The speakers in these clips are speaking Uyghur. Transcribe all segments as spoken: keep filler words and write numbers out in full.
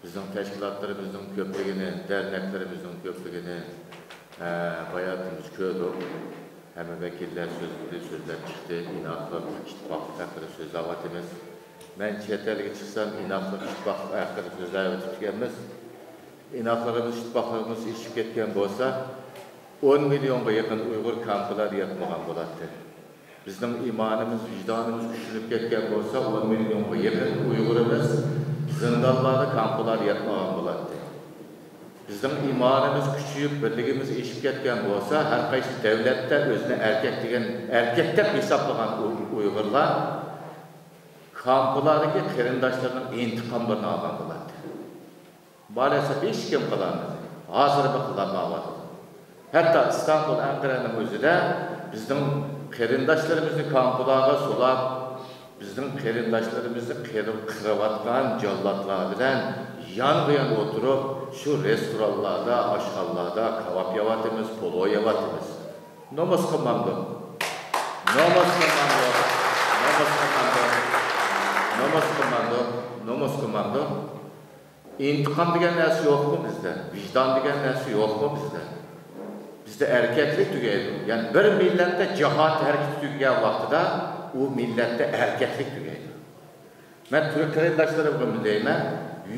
بىزنىڭ تەشكىلاتلىرىمىزنىڭ كۆپلۈكىنى، دەرنەكلىرىمىزنىڭ كۆپلۈكىنى، ئە، باياتىمىز كۆردۇق. ھەممە ۋەكىللەر سۆزلىدى، سۆزلەپ چىقتى. ئىناقلىق، ئىتتىپاقلىق ھەققىدە سۆزلەۋاتىمىز. مەن چەت ئەلگە چىقسام، ئىناقلىق، ئىتتىپاقلىق ھەققىدە سۆزلەۋېتىپتىكەنمىز. ئىناقلىقىمىز، ئىتتىپاقلىقىمىز ئېشىپ كەتكەن بولسا، ئون مىليونغا يېقىن ئۇيغۇر كامپىلاردا ياتمىغان بولاتتى. بىزنىڭ ئىمانىمىز، ۋىجدانىمىز كۈچلىنىپ كەتكەن بولسا، ئون مىليونغا يېقىن ئۇيغۇرىمىز زىندانلاردا، كامپىلاردا ياتمىغان بولاتتى. بىزنىڭ ئىمانىمىز كۈچىيىپ، بىرلىكىمىز ئېشىپ كەتكەن بولسا، ھەر قايسى دۆلەتتە ئۆزىنى ئەركەك دېگەن، ئەركەك دەپ ھېسابلىغان ئۇ-، ئۇيغۇرلار كامپىلاردىكى قېرىنداشلىرىنىڭ ئىنتىقاملىرىنى ئالغان بولاتتى. مالىسەپ ھېچكىم قىلالمىدى. ھازىرمۇ قىلالمايۋاتىدۇ. ھەتتا ئىستانبۇل، ئەنقەرەنىڭ ئۆزىدە بىزنىڭ قېرىنداشلىرىمىزنى كامپىلارغا سولاپ، بىزنىڭ قېرىنداشلىرىمىزنى قىرىپ، قىرىۋاتقان جاللاتلار بىلەن يانغا يان ئولتۇرۇپ، شۇ رېستورانلاردا، ئاشخانىلاردا كاۋاپ يەۋاتىمىز، پولۇ يەۋاتىمىز. نومۇس قىلمامدۇ؟ نومۇس قىلمامدۇ؟ نومۇس قىلمامدۇ؟ نومۇس قىلمامدۇ؟ نومۇس قىلمامدۇ؟ ئىنتىقام دېگەن نەرسە يوقمۇ بىزدە؟ ۋىجدان دېگەن نەرسە يوقمۇ بىزدە؟ بىزدە ئەركەكلىك تۈگەيدۇ. يەنى بىر مىللەتتە جاھاد ھەرىكىتى تۈگىگەن ۋاقتىدا ئۇ مىللەتتە ئەركەكلىك تۈگەيدۇ. مەن تۈرك قېرىنداشلىرىمغىمۇ دەيمەن،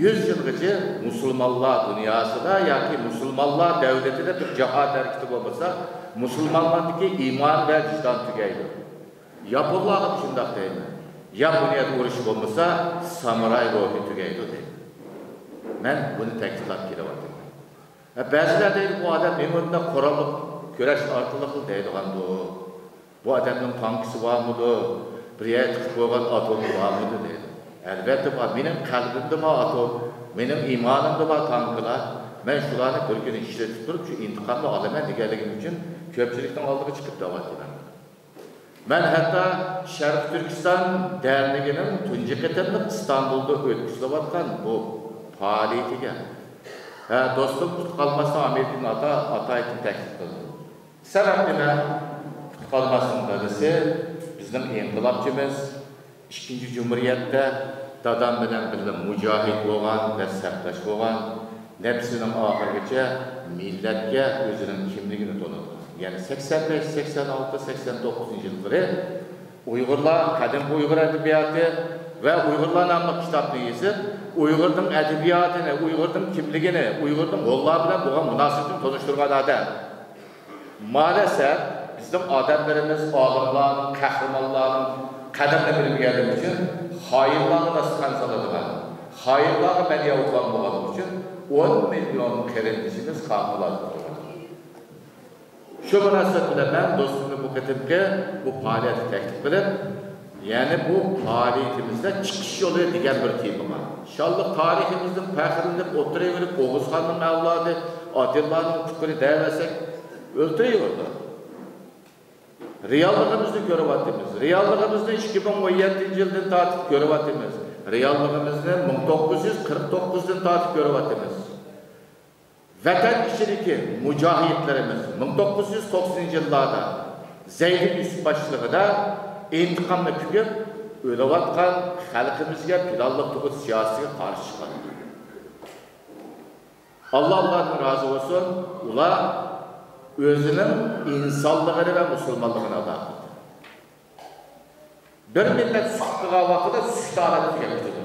يۈز يىلغىچە مۇسۇلمانلار دۇنياسىدا ياكى مۇسۇلمانلار دەۋلىتىدە بىر جاھاد ھەرىكىتى بولمىسا، مۇسۇلمانلاردىكى ئىمان ۋە ۋىجدان تۈگەيدۇ. ياپونلارغىمۇ شۇنداق دەيمەن. ياپونىيەدە ئۇرۇش بولمىسا، سامۇراي روھى تۈگەيدۇ دەيمەن. مەن بۇنى تەكىتلەپ كېلىۋاتىمەن. ھە، بەزىلەر دەيدۇ، بۇ ئادەم نېمە ئۇنداق قوراللىق كۈرەش ئارقىلىق دەيدىغاندۇ؟ بۇ ئادەمنىڭ تانكىسى بارمىدۇ؟ بىر يەرگە تىقىپ قويغان ئاتومى بارمىدۇ دەيدۇ. ئەلۋەتتە بار. مېنىڭ قەلبىمدە بار ئاتوم، مېنىڭ ئىمانىمدا بار تانكىلار. مەن شۇلارنى بىر كۈنى ئىشلىتىپ تۇرۇپ، شۇ ئىنتىقامنى ئالىمەن دېگەنلىكىم ئۈچۈن كۆپچىلىكنىڭ ئالدىغا چىقىپ دەۋاتىمەن. مەن ھەتتا شەرقىي تۈركىستان دەرنىكىنىڭ تۇنجى قېتىملىق ئىستانبۇلدا ئۆتكۈزۈلۈۋاتقان بۇ پائالىيىتىگە، ھە، دوستۇم قۇتقالماستىن ئامېرىكىدىن ئاتا-، ئاتايتىن تەكلىپ قىلدىم. سەۋەب نېمە؟ قۇتقالماستىن دادىسى بىزنىڭ ئىنقىلابچىمىز، ئىككىنچى جۇمھۇرىيەتتە دادام بىلەن بىللە مۇجاھىد بولغان ۋە سەپداش بولغان، نەپسىنىڭ ئاخىرىغىچە مىللەتكە ئۆزىنىڭ كىملىكىنى تونۇتقان. يەنى سەكسەن بەش، سەكسەن ئالتە، سەكسەن توققۇزىنچى يىللىرى ئۇيغۇرلار، قەدىمكى ئۇيغۇر ئەدەبىياتى ۋە ئۇيغۇرلار ناملىق كىتابنى يېزىپ، ئۇيغۇرنىڭ ئەدەبىياتىنى، ئۇيغۇرنىڭ كىملىكىنى، ئۇيغۇرنىڭ ھونلار بىلەن بولغان مۇناسىۋىتىنى تونۇشتۇرغان ئادەم. مالىسەپ، بىزنىڭ ئادەملىرىمىز ئالىملارنىڭ، قەھرىمانلارنىڭ قەدرىنى بىلمىگەنلىكى ئۈچۈن خائىنلارغا داستىخان سالىدىغان، خائىنلارغا مەدھىيە ئوقۇغان بولغانلىقى ئۈچۈن ئون مىليون قېرىندىشىمىز خائىنلاردا تۇرۇۋاتىدۇ. شۇ مۇناسىۋەت بىلەن مەن دوستۇمنى بۇ قېتىمقى بۇ پائالىيەتكە تەكلىپ قىلىپ، يەنى بۇ پائالىيىتىمىزدە چىقىش يولى دېگەن بىر تېما بار. شانلىق تارىخىمىزدىن پەخىرلىنىپ ئولتۇرۇۋېرىپ، ئوغۇزخاننىڭ ئەۋلادى، ئاتىللانىڭ پۇقىرى دەۋەرسەك، ئۆلتۈرۈۋېرىدۇ. رېئاللىقىمىزنى كۆرۈۋاتىمىز. رېئاللىقىمىزنى ئىككى مىڭ ئون يەتتىنچى يىلدىن تارتىپ كۆرۈۋاتىمىز. رېئاللىقىمىزنى مىڭ توققۇز يۈز قىرىق توققۇزدىن تارتىپ كۆرۈۋاتىمىز. ۋەتەن ئىچىدىكى مۇجاھىدلىرىمىز مىڭ توققۇز يۈز توقسىنىنچى يىللاردا زەيدى يۈسۈپ باشچىلىقىدا ئىنتىقامنى پۈكۈپ، ئۆلۈۋاتقان خەلقىمىزگە پىلانلىق تۇغۇت سىياسىتىگە قارشى چىققان. ئاللا ئۇلاردىن رازى بولسۇن، ئۇلار ئۆزىنىڭ ئىنسانلىقىنى ۋە مۇسۇلمانلىقىنى ئادا قىلدى. بىر مىللەت سۈكۈت قىلغان ۋاقتىدا سۈكۈت ھالەتتە تۈگەپ كېتىدۇ.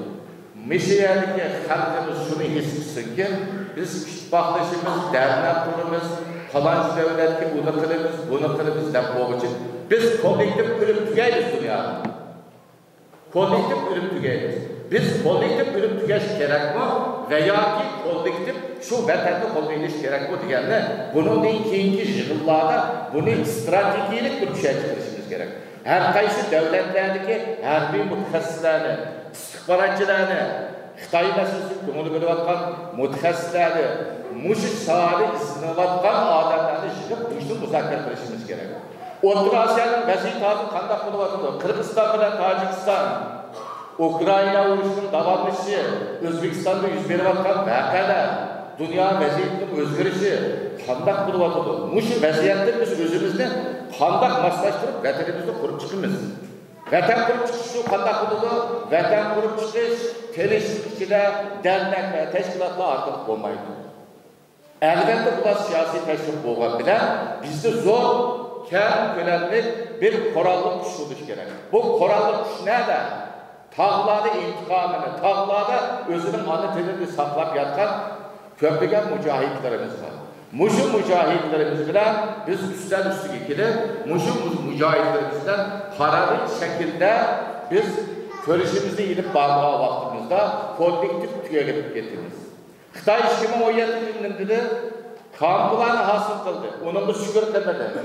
مۇشۇ يەردىكى خەلقىمىز شۇنى ھېس قىلسۇنكى، بىز ئىتتىپاقلىشىمىز، دەرنەك قۇرىمىز، پالانچى دۆلەتكە ئۇنى قىلىمىز، بۇنى قىلىمىز دەپ بولغۇچە، بىز كوللېكتىپ ئۆلۈپ تۈگەيمىز دۇنيادا. كوللېكتىپ ئۆلۈپ تۈگەيمىز. بىز كوللېكتىپ ئۆلۈپ تۈگەش كېرەكمۇ ۋە ياكى كوللېكتىپ شۇ ۋەتەننى قولغا ئېلىش كېرەكمۇ دېگەننى بۇنىڭدىن كېيىنكى يىغىنلاردا بۇنى ئىستراتېگىيەلىك بىر چۈشەنچە قىلىشىمىز كېرەك. ھەر قايسى دۆلەتلەردىكى ھەربىي مۇتەخەسسىسلەرنى، ئىستىخباراتچىلارنى، خىتاي مەسىلىسىگە كۆڭۈل بۆلۈۋاتقان مۇتەخەسسىسلەرنى، مۇشۇ ساھەدە ئىزدىنىۋاتقان ئادەملەرنى يىغىپ، مۇشۇنى مۇزاكىرە قىلىشىمىز كېرەك. ئوتتۇرا ئاسىيانىڭ ۋەزىيىتى ھازىر قانداق بولۇۋاتىدۇ؟ قىرغىزىستان بىلەن تاجىكىستان، ئۇكرائىنا ئۇرۇشىنىڭ داۋاملىشىشى، ئۆزبېكىستاندا يۈز بېرىۋاتقان ۋەقەلەر، دۇنيا ۋەزىيىتىنىڭ ئۆزگىرىشى قانداق بولۇۋاتىدۇ؟ مۇشۇ ۋەزىيەتتە بىز ئۆزىمىزنى قانداق ماسلاشتۇرۇپ، ۋەتىنىمىزنى قۇرۇپ چىقىمىز؟ ۋەتەن قۇرۇپ چىقىش شۇ قانداق بولىدۇ؟ ۋەتەن قۇرۇپ چىقىش تىنچلىق ئىچىدە دەرنەك ۋە تەشكىلاتلار ئارقىلىق بولمايدۇ. ئەلۋەتتە، بۇلار سىياسىي تەشۋىق بولغان بىلەن بىزدە زور، كەڭ كۆلەملىك بىر قوراللىق كۈچ بولۇشى كېرەك. بۇ قوراللىق كۈچ نەدە؟ تاغلاردا ئىنتىقامىنى، تاغلاردا ئۆزىنىڭ ئانا تىلىنى ساقلاپ ياتقان كۆپلىگەن مۇجاھىدلىرىمىز بار. مۇشۇ مۇجاھىدلىرىمىز بىلەن بىز ئۈستەل ئۈستىگە كېلىپ، مۇشۇ مۇ-، مۇجاھىدلىرىمىز بىلەن پاراللېل شەكىلدە بىز كۈرىشىمىزنى ئېلىپ بارغان ۋاقتىمىزدا كوللېكتىپ تۈگەپ كېتىمىز. خىتاي ئىككى مىڭ ئون يەتتىنچى يىلى نېمە دېدى؟ كامپلارنى ھاسىل قىلدى، ئۇنىڭغا شۈكۈر قىلمىدى.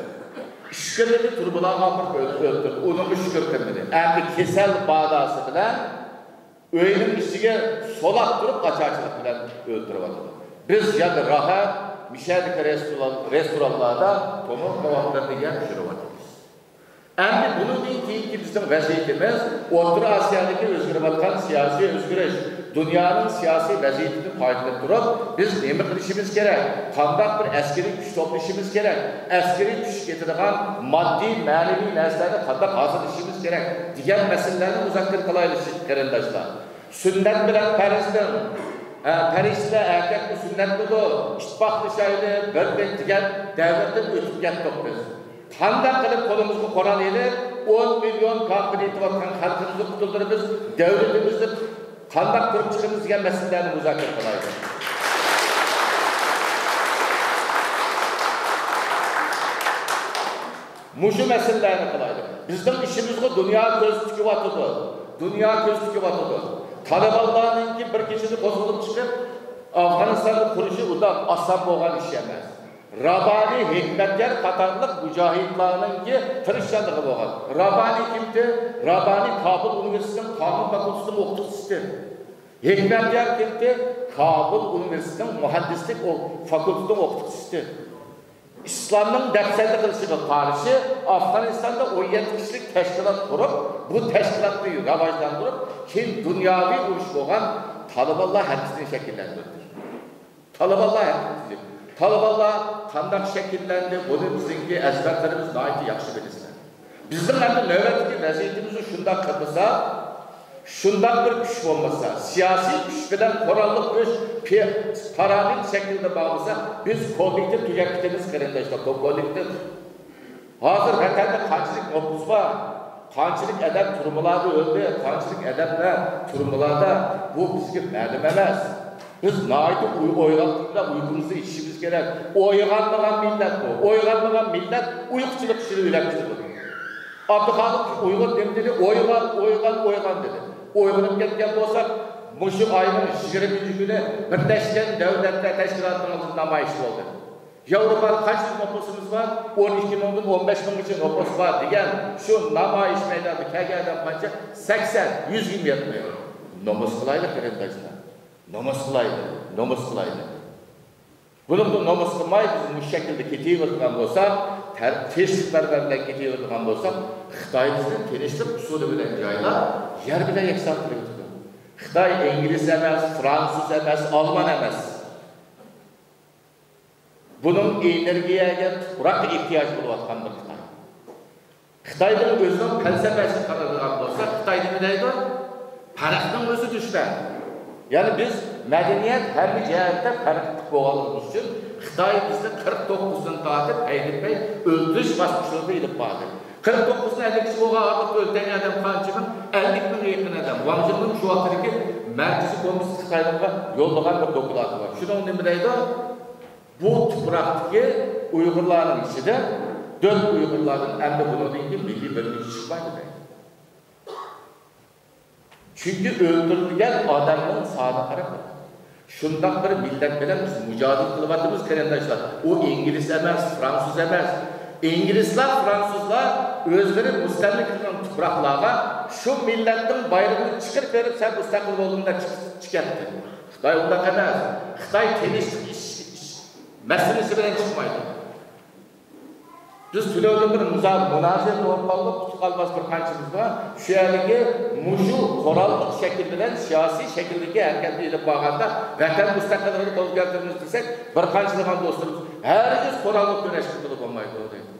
ئىچكىرىنى تۈرمىلارغا ئاپىرىپ ئۆل-، ئۆلتۈردى، ئۇنىڭغا شۈكۈر قىلمىدى. ئەمدى كېسەل باداسى بىلەن ئۆينىڭ ئىچىگە سولاپ تۇرۇپ، ئاچارچىلىق بىلەن ئۆلتۈرۈۋاتىدۇ. بىز يەنە راھەت، مىشەدىكى رېستوران، رېستورانلاردا تومۇر كاۋاپلىرىنى يەپ يۈرۈۋاتىمىز. ئەمدى بۇنىڭدىن كېيىنكى بىزنىڭ ۋەزىيىتىمىز ئوتتۇرا ئاسىيادىكى ئۆزگىرىۋاتقان سىياسىي ئۆزگىرىش، دۇنيانىڭ سىياسىي ۋەزىيىتىدىن پايدىلىنىپ تۇرۇپ، بىز نېمە قىلىشىمىز كېرەك؟ قانداق بىر ئەسكىرىي كۈچ توپلىشىمىز كېرەك؟ ئەسكىرىي كۈچ كېتىدىغان ماددىي، مەنىۋى نەرسىلەرنى قانداق ھازىرلىشىمىز كېرەك؟ دېگەن مەسىلىلەرنى مۇزاكىرە قىلايلى، قېرىنداشلار. سۈننەت بىلەن پەرزنىڭ، ھە، پەرىشتىلەر ئەركەكمۇ سۈننەتمىدۇ، ئىتتىپاقلىشايلى، بىرلىك دېگەن دەۋردىن ئۆتۈپ كەتتۇق بىز. قانداق قىلىپ قولىمىزغا قورال ئېلىپ، ئون مىليون كامپىنى يېتىۋاتقان خەلقىمىزنى قۇتۇلدۇرىمىز، دۆلىتىمىزنى قانداق قۇرۇپ چىقىمىز دېگەن مەسىلىلەرنى مۇزاكىرە قىلايلى. مۇشۇ مەسىلىلەرنى قىلايلى. بىزنىڭ ئىشىمىزغا دۇنيا كۆز تىكىۋاتىدۇ. دۇنيا كۆز تىكىۋاتىدۇ. تالىبانلارنىڭكى بىر كېچىدە قوزغىلىپ چىقىپ، ئافغانىستاننى قۇرۇشى ئۇنداق ئاسان بولغان ئىش ئەمەس. رابانى، ھېكمەتيار قاتارلىق مۇجاھىدلارنىڭكى تىرىشچانلىقى بولغان. رابانى كىمدى؟ رابانى كابۇل ئۇنىۋېرسىتېتىنىڭ قانۇن فاكۇلتېتىنىڭ ئوقۇتقۇچىسى. ھېكمەتيار كىمدى؟ كابۇل ئۇنىۋېرسىتېتىنىڭ مۇھەندىسلىك ئو-، فاكۇلتېتىنىڭ ئوقۇتقۇچىسى. ئىسلامنىڭ دەپسەندە قىلىشىغا قارشى ئافغانىستاندا ئون يەتتە كىشىلىك تەشكىلات قۇرۇپ، بۇ تەشكىلاتنى راۋاجلاندۇرۇپ، كېيىن دۇنياۋى ئۇرۇش بولغان تالىبانلار ھەرىكىتىنى شەكىللەندۈردى. تالىبانلار ھەرىكىتى. تالىبانلار قانداق شەكىللەندى، بۇنى بىزنىڭكى ئەجدادلىرىمىز ناھايىتى ياخشى بىلىسىلەر. بىزنىڭ ئەمدى نۆۋەتتىكى ۋەزىيىتىمىزنى شۇنداق قىلمىساق، شۇنداق بىر كۈچ بولمىسا، سىياسىي كۈچ بىلەن قوراللىق كۈچ پې-، پاراللېل شەكىلدە بولمىسا، بىز كوللېكتىپ تۈگەپ كېتىمىز، قېرىنداشلار، كوللېكتىپ. ھازىر ۋەتەندە قانچىلىك نوپۇس بار، قانچىلىك ئادەم تۈرمىلاردا ئۆلدى، قانچىلىك ئادەملەر تۈرمىلاردا، بۇ بىزگە مەلۇم ئەمەس. بىز ناھايىتى ئوي-، ئويغاقلىق بىلەن ئۇيقۇمىزنى ئېچىشىمىز كېرەك. ئويغانمىغان مىللەت بۇ. ئويغانمىغان مىللەت ئۇيقۇچىلىق ئىچىدە ئۆلۈپ كېتىدۇ. ئابدۇخالىق ئۇيغۇر نېمە دېدى؟ «ئويغان، ئويغان، ئويغان» دېدى. ئويغىنىپ كەتكەن بولساق، مۇشۇ ئاينىڭ يىگىرمىنچى كۈنى بىرلەشكەن دەۋلەتلەر تەشكىلاتىنىڭ ئالدىدا نامايىش بولدى. ياۋروپادا قانچىلىك نوپۇسىمىز بار؟ ئون ئىككى مىڭدىن ئون بەش مىڭغىچە نوپۇس بار دېگەن شۇ نامايىش مەيدانىدا كەلگەن ئادەم قانچە؟ سەكسەن، يۈزگىمۇ يەتمەيدۇ. نومۇس قىلايلى، قېرىنداشلار. نومۇس قىلايلى، نومۇس قىلايلى. بۇنىڭدا نومۇس قىلماي، بىز مۇشۇ شەكىلدە كېتىۋېرىدىغان بولساق، تەر-، تىنچلىق بەرىبەر بىلەن كېتىۋېرىدىغان بولساق، خىتاي بىزنى تىنچلىق ئۇسۇلى بىلەن جايلاپ، يەر بىلەن يەكسان قىلىۋېتىدۇ. خىتاي ئىنگلىز ئەمەس، فرانسۇز ئەمەس، ئالمان ئەمەس. بۇنىڭ ئېنېرگىيەگە، تۇپراققا ئېھتىياجى بولۇۋاتقان بىر خىتاي. خىتاينىڭ ئۆزىنىڭ پەلسەپىسىگە قارايدىغان بولساق، خىتاي نېمە دەيدۇ؟ پەرقنىڭ ئۆزى دۈشمەن. يەنى بىز مەدەنىيەت ھەممە جەھەتتە پەرقلىق بولغانلىقىمىز ئۈچۈن خىتاي بىزنى قىرىق توققۇزدىن تارتىپ ھەيدىمەي ئۆلتۈرۈش باسقۇچلىرىغا ئېلىپ باردى. قىرىق توققۇزدىن ئەللىككىچە بولغان ئارىلىقتا ئۆلتۈرگەن ئادەم قانچە مىڭ؟ ئەللىك مىڭغا يېقىن ئادەم. ۋاڭ جىننىڭ شۇ ۋاقىتتىكى مەركىزىي كومىتېتى خىتايلارغا يوللىغان بىر دوكلاتى بار. شۇنىڭ نېمە دەيدۇ؟ بۇ تۇپراقتىكى ئۇيغۇرلارنىڭ ئىچىدە دۆت ئۇيغۇرلاردىن ئەمدى بۇنىڭدىن كېيىن مىللىي بىرلىك چىقمايدۇ دەيدۇ. چۈنكى ئۆلتۈرۈلگەن ئادەمنىڭ سانى قاراپ، شۇنداق بىر مىللەت بىلەن بىز مۇجادىلە قىلىۋاتىمىز، قېرىنداشلار. ئۇ ئىنگلىز ئەمەس، فرانسۇز ئەمەس. ئىنگلىزلار، فرانسۇزلار ئۆزلىرى مۇستەملىكە قىلغان تۇپراقلارغا شۇ مىللەتنىڭ بايرىقىنى چىقىرىپ بېرىپ، سەن مۇستەقىل بولدۇڭ دەپ چىق-، چىقىپ كەتتى. خىتاي ئۇنداق ئەمەس. خىتاي تىنچلىق ئىش، ئىش مەسىلىسى بىلەن چىقمايدۇ. بىز تۈنۈگۈن بىر مۇزا-، مۇنازىرە بولۇپ قالدۇق، قۇتۇپ قالماس بىر قانچىمىز بار. شۇ يەردىكى مۇشۇ قوراللىق شەكىل بىلەن سىياسىي شەكىلدىكى ھەرىكەتنى ئېلىپ بارغاندا، ۋەتەن مۇستەقىللىقىنى قولغا كەلتۈرىمىز دېسەك، بىر قانچىلىغان دوستلىرىمىز ھەرگىز قوراللىق كۈرەش قىلغىلى بولمايدۇ دەيدۇ.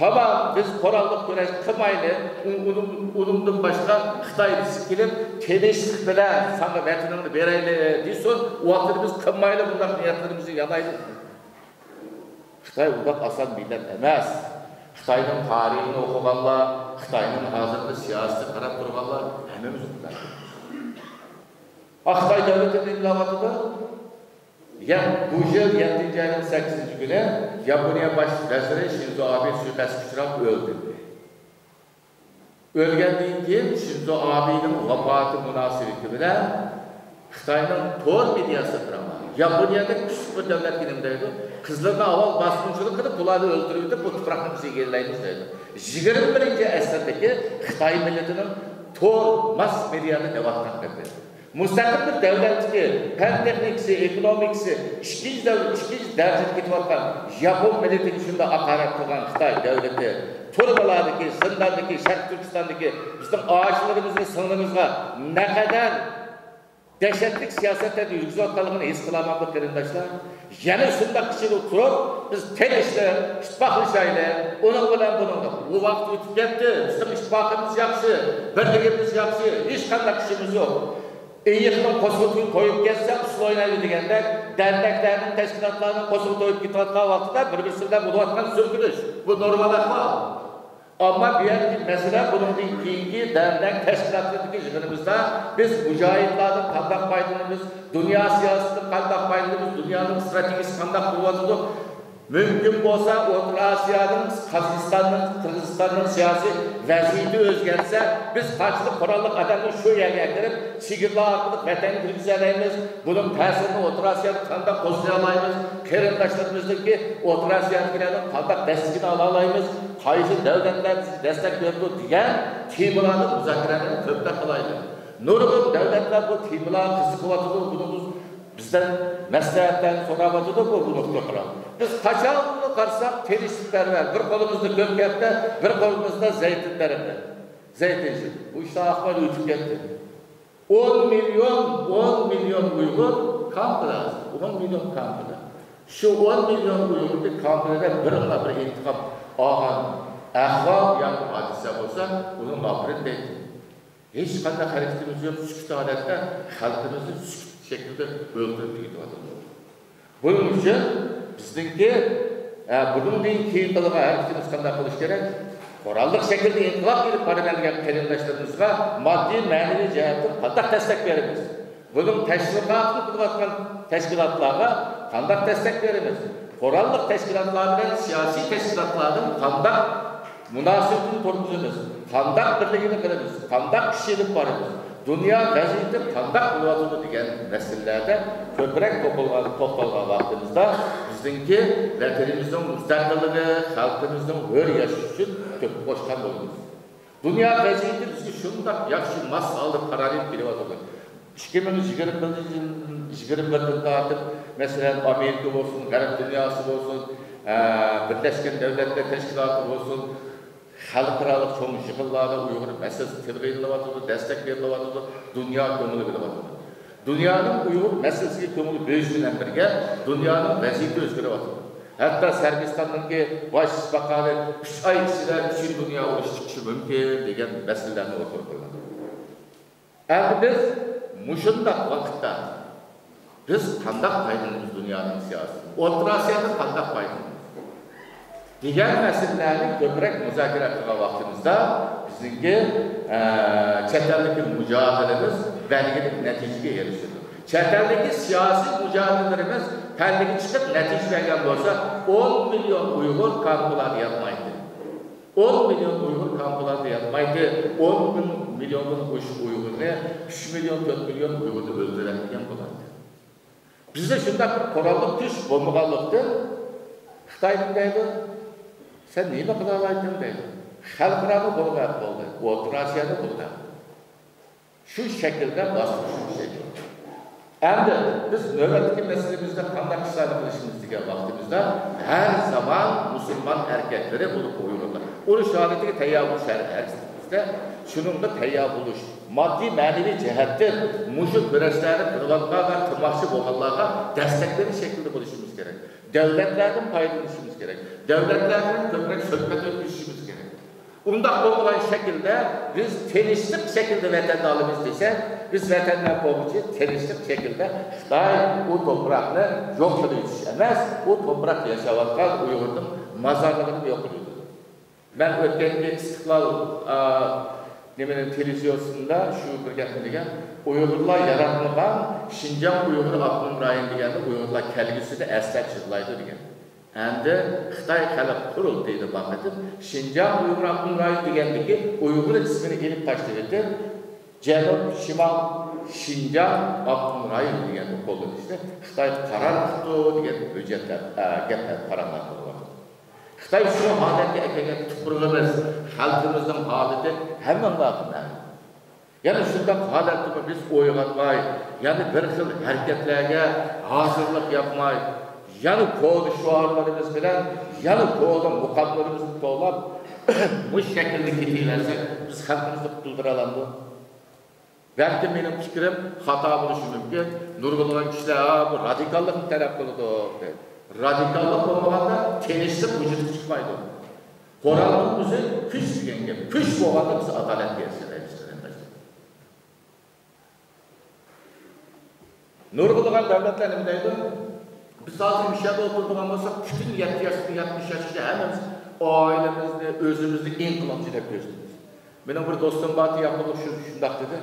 تامام، بىز قوراللىق كۈرەش قىلمايلى، ئۇ-، ئۇنىڭ، ئۇنىڭدىن باشقا خىتاي بىزگە كېلىپ، تىنچلىق بىلەن ساڭا ۋەتىنىڭنى بېرەيلى دېسۇن، ئۇ ۋاقىتتا بىز قىلمايلى، بۇنداق نىيەتلىرىمىزنى يانايلى. خىتاي ئۇنداق ئاسان مىللەت ئەمەس. خىتاينىڭ تارىخىنى ئوقۇغانلار، خىتاينىڭ ھازىرقى سىياسىتىگە قاراپ تۇرغانلار ھەممىمىز ئۇنداق. ئا، خىتاي دۆلىتى نېمە قىلىۋاتىدۇ؟ يە-، بۇ يىل يەتتىنچى ئاينىڭ سەككىزىنچى كۈنى ياپونىيە باش ۋەزىرى شىنزو ئابې سۇيىقەستكە ئۇچراپ ئۆلدى. ئۆلگەندىن كېيىن شىنزو ئابېنىڭ ۋاپاتى مۇناسىۋىتى بىلەن خىتاينىڭ تور مېدىياسىدا دىراما، ياپونىيەدەك كۈچلۈك بىر دۆلەتكە نېمە دەيدۇ؟ قىزلىرىنى ئاۋۋال باسقۇنچىلىق قىلىپ، بۇلارنى ئۆلتۈرۈۋېتىپ، بۇ تۇپراقنى بىز ئىگىلەيمىز دەيدۇ. يىگىرمە بىرىنچى ئەسىردىكى خىتاي مىللىتىنىڭ تور ماس مېدىيادا دەۋاتقان گەپلىرى. مۇستەقىل بىر دۆلەتتىكى پەن تېخنىكىسى، ئېكونومىكىسى ئىككىنچى دەۋر-، ئىككىنچى دەرىجىدە كېتىۋاتقان ياپون مىللىتىگە شۇنداق ھاقارەت قىلغان خىتاي دۆلىتى تۈرمىلەردىكى، زىنداندىكى، شەرقىي تۈركىستاندىكى بىزنىڭ ئاچىلىرىمىزغا، سىڭلىمىزغا نەقەدەر دەھشەتلىك سىياسەتلەرنى يۈرگۈزۈۋاتقانلىقىنى ھېس قىلالمامدۇ، قېرىنداشلار؟ يەنە شۇنداق ئىچىدە تۇرۇپ، بىز تىنچلىق، ئىتتىپاقلىشايلى، ئۇنىڭ بىلەن بۇنىڭ. ئۇ ۋاقىت ئۆتۈپ كەتتى. بىزنىڭ ئىتتىپاقىمىز ياخشى، بىرلىكىمىز ياخشى، ھېچقانداق ئىشىمىز يوق. ئېيىقنىڭ قوزىقى تويۇپ كەتسە، ئۇسسۇل ئوينايدۇ دېگەندەك، دەرنەكلەرنىڭ، تەشكىلاتلارنىڭ قوزىقى تويۇپ كېتىۋاتقان ۋاقتىدا بىر-بىرسى بىلەن بولۇۋاتقان سۈركىلىش، بۇ نورمال ئەھۋال. ئەمما بۇ يەردىكى مەسىلە، بۇنىڭدىن كېيىنكى دەرنەك تەشكىلاتلىرىدىكى يىغىنىمىزدا بىز مۇجاھىدلاردىن قانداق پايدىلىنىمىز، دۇنيا سىياسىتىدىن قانداق پايدىلىنىمىز، دۇنيانىڭ ئىستراتېگىيىسى قانداق بولۇۋاتىدۇ، مۇمكىن بولسا ئوتتۇرا ئاسىيانىڭ، قازاقىستاننىڭ، قىرغىزىستاننىڭ سىياسىي ۋەزىيىتى ئۆزگەرسە، بىز قانچىلىك قوراللىق ئادەمنى شۇ يەرگە ئەكىرىپ، چېگرىلار ئارقىلىق ۋەتەنگە كىرگۈزەلەيمىز، بۇنىڭ تەسىرىنى ئوتتۇرا ئاسىيادا قانداق قوزغىيالايمىز، قېرىنداشلىرىمىزنىڭكى ئوتتۇرا ئاسىيادىكىلەرنىڭ قانداق دەستىكىنى ئالالايمىز، قايسى دۆلەتلەر بىزگە دەستەك بېرىدۇ دېگەن تېمىلاردا مۇزاكىرەلەرنى كۆپرەك قىلايلى. نۇرغۇن دۆلەتلەر بۇ تېمىلارغا قىزىقىۋاتىدۇ، بۇنىڭغا بىزدىن مەسلىھەتلەرنى سوراۋاتىدۇ، بۇ، بۇ نۇقتا قاراپ. بىز قاچانمۇ قارىساق، تىنچلىقپەرۋەر، بىر قولىمىزدا كۆك كەپتەر، بىر قولىمىزدا زەيتۇن دەرىخى. زەيتۇن شېكىل. بۇ ئىشلار ئاقماي ئۆتۈپ كەتتى. ئون مىليون، ئون مىليون ئۇيغۇر كامپىدا ھازىر. ئون مىليون كامپىدا. شۇ ئون مىليون ئۇيغۇرنى كامپىدا بىرلا بىر ئىنتىقام ئالغان ئەھۋال ياكى ھادىسە بولسا، ئۇنى ئاپىرىن دەيتتى. ھېچقانداق ھەرىكىتىمىز يوق، سۈكۈت ھالەتتە خەلقىمىزنى سۈكۈت شەكلىدە ئۆلتۈرۈپ تۈگىتىۋاتىدۇ. بۇنىڭ ئۈچۈن بىزنىڭكى، ئە، بۇنىڭدىن كېيىن قىلىدىغان ھەرىكىتىمىز قانداق بولۇشى كېرەك؟ قوراللىق شەكىلدە ئىنقىلاب ئېلىپ بارىمەن دېگەن قېرىنداشلىرىمىزغا ماددىي، مەنىۋى جەھەتتىن قانداق دەستەك بېرىمىز؟ بۇنىڭ تەشۋىقاتىنى قىلىۋاتقان تەشكىلاتلارغا قانداق دەستەك بېرىمىز؟ قوراللىق تەشكىلاتلار بىلەن سىياسىي تەشكىلاتلاردىن قانداق مۇناسىۋىتىنى تۇرغۇزىمىز، قانداق بىرلىكىنى قىلىمىز، قانداق ئىش ئېلىپ بارىمىز، دۇنيا ۋەزىيىتى قانداق بولۇۋاتىدۇ دېگەن مەسىلىلەردە كۆپرەك توختالغان، توختالغان ۋاقتىمىزدا بىزنىڭكى ۋەتىنىمىزنىڭ مۇستەقىللىقى، خەلقىمىزنىڭ ھۆر ياشىشى ئۈچۈن تۆھپە قوشقان بولىمىز. دۇنيا ۋەزىيىتى بىزگە شۇنداق ياخشى ماس ھالدا قارار ئېلىپ كېلىۋاتىدۇ. ئىككى مىڭ يىگىرمە بىرىنچى يىل، يىگىرمە بىردىن تارتىپ، مەسىلەن، ئامېرىكا بولسۇن، غەرب دۇنياسى بولسۇن، ئە، بىرلەشكەن دۆلەتلەر تەشكىلاتى بولسۇن، خەلقئارالىق چوڭ يىغىنلاردا ئۇيغۇر مەسىلىسى تىلغا ئېلىنىۋاتىدۇ، دەستەك بېرىلىۋاتىدۇ، دۇنيا كۆڭۈل بۆلۈۋاتىدۇ. دۇنيانىڭ ئۇيغۇر مەسىلىسىگە كۆڭۈل بۆلۈشى بىلەن بىرگە، دۇنيانىڭ ۋەزىيىتى ئۆزگىرىۋاتىدۇ. ھەتتا سەرگىستاننىڭكى باش شىپاخانى ئۈچ ئاي ئىچىدە پۈتۈن دۇنيا ئۇرۇش چىقىشى مۇمكىن دېگەن مەسىلىلەرنى ئوتتۇرىغا قويغان. ئەمدى بىز مۇشۇنداق ۋاقىتتا بىز قانداق پايدىلىنىمىز دۇنيانىڭ سىياسىتىدىن؟ ئوتتۇرا ئاسىيادىن قانداق پايدىلىنىمىز؟ دېگەن مەسىلىلەرنى كۆپرەك مۇزاكىرە قىلغان ۋاقتىمىزدا بىزنىڭكى، ئە، چەت ئەلدىكى مۇجادىلىمىز بەلگىلىك نەتىجىگە ئېرىشىدۇ. چەت ئەلدىكى سىياسىي مۇجادىلىلىرىمىز پەللىگە چىقىپ نەتىجە بەرگەن بولسا، ئون مىليون ئۇيغۇر كامپلاردا ياتمايتتى. ئون مىليون ئۇيغۇر كامپلاردا ياتمايتتى. ئون مىليوندىن ئوشۇق ئۇيغۇرنى، ئۈچ مىليون، تۆت مىليون ئۇيغۇرنى ئۆلتۈرەلمىگەن بولاتتى. بىزدە شۇنداق بىر قوراللىق كۈچ بولمىغانلىقتىن، خىتاي نېمە دەيدۇ؟ سەن نېمە قىلالايتتىڭ دەيدۇ. خەلقئارانى قولغا ئەپ بولدى، ئوتتۇرا ئاسىيانى قولغا ئەپ بولدى. شۇ شەكىلدە باستۇرۇشنى كۈچەيتىدۇ. ئەمدى بىز نۆۋەتتىكى مەسىلىمىزدە قانداق ئىشلارنى قىلىشىمىز دېگەن ۋاقتىمىزدا، ھەر زامان مۇسۇلمان ئەركەكلىرى، بولۇپمۇ ئۇيغۇرلار ئۇرۇش ھالىتىگە تەييار بولۇش شەرتى ھەرگىز شۇنىڭغا تەييار بولۇش، ماددىي، مەنىۋى جەھەتتىن مۇشۇ كۈرەشلەرنى قىلىۋاتقان ۋە قىلماقچى بولغانلارغا دەستەك بېرىش شەكلىدە بولۇشىمىز كېرەك. دۆلەتلەردىن پايدىلىنىشىمىز كېرەك. دۆلەتلەر بىلەن كۆپرەك سۆھبەت ئۆتكۈزۈشىمىز كېرەك. ئۇنداق بولمىغان شەكىلدە بىز تىنچلىق شەكلىدە ۋەتەننى ئالىمىز دېسەك، بىز ۋەتەندە بولغۇچى تىنچلىق شەكلىدە خىتاي ئۇ توپراقنى يوق قىلىۋېتىش ئەمەس، ئۇ توپراقتا ياشاۋاتقان ئۇيغۇرنىڭ مازارلىقىنى يوق قىلىۋېتىدۇ. مەن ئۆتكەنكى ئىستىقلال، ئا، نېمىنى، تېلېۋىزىيەسىندە شۇ بىر گەپنى دېگەن، ئۇيغۇرلار ياراتمىغان شىنجاڭ ئۇيغۇر ئاپتونوم رايونى دېگەننى ئۇيغۇرلار كەلگۈسىدە ئەسلەپ يىغلايدۇ دېگەن. ئەمدى خىتاي خەلق قۇرۇلتىيىدا بار قېتىم شىنجاڭ ئۇيغۇر ئاپتونوم رايونى دېگەندىكى ئۇيغۇر ئىسمىنى ئېلىپ تاشلىۋېتىپ، جەنۇب، شىمال، شىنجاڭ ئاپتونوم رايونى دېگەننى قوللىنىشنى خىتاي قارار قىپتۇ دېگەن ھۆججەتلەر، ئە، گەپلەر، پاراڭلار بولۇۋاتىدۇ. خىتاي شۇ ھالەتكە ئەكەلگەن تۇپرىقىمىز، خەلقىمىزنىڭ ھالىتى ھەممىڭلارغا مەلۇم. يەنە شۇنداق ھالەتتىمۇ بىز ئويغانماي، يەنە بىر خىل ھەرىكەتلەرگە ھازىرلىق ياپماي، يەنە كونا شوئارلىرىمىز بىلەن، يەنە كونا مۇقاملىرىمىزنى توۋلاپ، مۇشۇ شەكىلدە كېتىۋەرسەك، بىز خەلقىمىزنى قۇتۇلدۇرالامدۇق؟ بەلكىم مېنىڭ پىكرىم خاتا بولۇشى مۇمكىن. نۇرغۇنلىغان كىشىلەر، «ھا، بۇ رادىكاللىقنى تەلەپ قىلىدۇ» دەيدۇ. رادىكاللىق بولمىغاندا تىنچلىق ۋۇجۇدقا چىقمايدۇ. قورالنىڭ ئۆزى كۈچ دېگەن گەپ. كۈچ بولغاندا بىز ئادالەتكە ئېرىشەلەيمىز، قېرىنداشلار. نۇرغۇنلىغان دۆلەتلەر نېمە دەيدۇ؟ بىز ھازىر مۇشۇ يەردە ئولتۇرىدىغان بولساق، پۈتۈن يەتتە ياشتىن يەتمىش ياشقىچە ھەممىمىز ئائىلىمىزنى، ئۆزىمىزنى ئىنقىلابچى دەپ كۆرسىتىمىز. مېنىڭ بىر دوستۇم بار، ياقۇنلۇق شۇ، شۇنداق دېدى،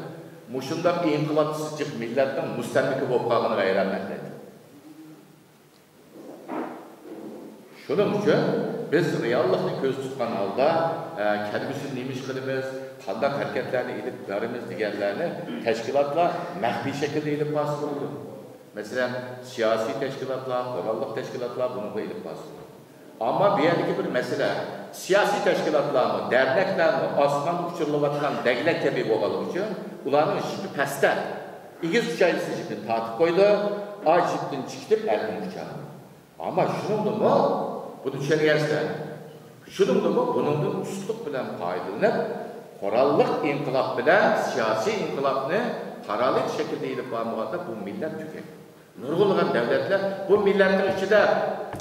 «مۇشۇنداق ئىنقىلابچىسى جىق مىللەتنىڭ مۇستەملىكە بولۇپ قالغىنىغا ھەيرانمەن» دېدى. شۇنىڭ ئۈچۈن بىز رېئاللىقنى كۆزدە تۇتقان ھالدا، ئە، كەلگۈسىدە نېمە ئىش قىلىمىز، قانداق ھەرىكەتلەرنى ئېلىپ بارىمىز دېگەنلەرنى تەشكىلاتلار مەخپىي شەكىلدە ئېلىپ بارسا بولىدۇ. مەسىلەن، سىياسىي تەشكىلاتلار، قوراللىق تەشكىلاتلار بۇنىڭغا ئېلىپ بارسا بولىدۇ. ئەمما بۇ يەردىكى بىر مەسىلە، سىياسىي تەشكىلاتلارمۇ، دەرنەكلەرمۇ ئاسماندا ئۇچۇرۇلۇۋاتقان دەگلەك كەبى بولغانلىقى ئۈچۈن ئۇلارنىڭ يىپى پەستە. ئېگىز ئۇچايدىسى يىپىنى تارتىپ قويىدۇ، ئاي يىپتىن چىقىپ ئەركىن ئۇچىدۇ. ئەمما شۇنىڭدىمۇ، بۇنى چۈشەنگەنسىلەر، شۇنىڭدىمۇ بۇنىڭدىن ئۇستىلىق بىلەن پايدىلىنىپ، قوراللىق ئىنقىلاب بىلەن سىياسىي ئىنقىلابنى پاراللېل شەكىلدە ئېلىپ بارمىغاندا بۇ مىللەت تۈگەيدۇ. نۇرغۇنلىغان دۆلەتلەر بۇ مىللەتنىڭ ئىچىدە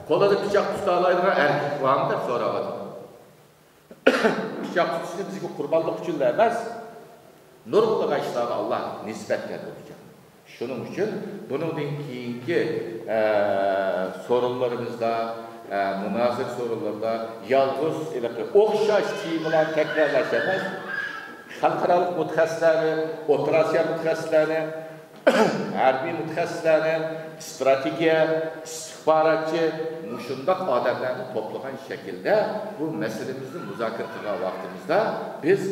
قولىدا پىچاق تۇتالايدىغان ئەركەك بارمۇ دەپ سوراۋاتىدۇ. پىچاق تۇتۇشنى بىزگە قۇربانلىق ئۈچۈنلا ئەمەس، نۇرغۇنلىغان ئىشلارغا ئاللا نىسبەت كەلتۈرىدىكەن. شۇنىڭ ئۈچۈن بۇنىڭدىن كېيىنكى، ئە، سورۇنلىرىمىزدا، ئە، مۇنازىرە سورۇنلىرىدا يالغۇز ھېلىقى ئوخشاش تېمىلارنى تەكرارلاش ئەمەس، خەلقئارالىق مۇتەخەسسىسلەرنى، ئوتتۇرا ئاسىيا مۇتەخەسسىسلەرنى، ھەربىي مۇتەخەسسىسلەرنى، ئىستراتېگىيە، ئىستىخباراتچى، مۇشۇنداق ئادەملەرنى توپلىغان شەكىلدە بۇ مەسىلىمىزنى مۇزاكىرە قىلغان ۋاقتىمىزدا بىز،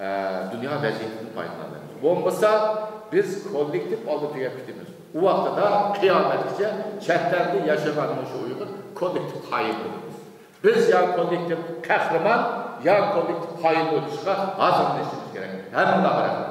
ئە، دۇنيا ۋەزىيىتىدىن پايدىلاندۇق. بولمىسا بىز كوللېكتىپ ئالدىدا تۈگەپ كېتىمىز. ئۇ ۋاقتىدا قىيامەتكىچە چەت ئەلدە ياشىغان مۇشۇ ئۇيغۇر كوللېكتىپ خائىن بولىمىز. بىز يا كوللېكتىپ قەھرىمان، يا كوللېكتىپ خائىن بولۇشقا ھازىرلىنىشىمىز كېرەك. ھەممىڭلارغا رەھمەت.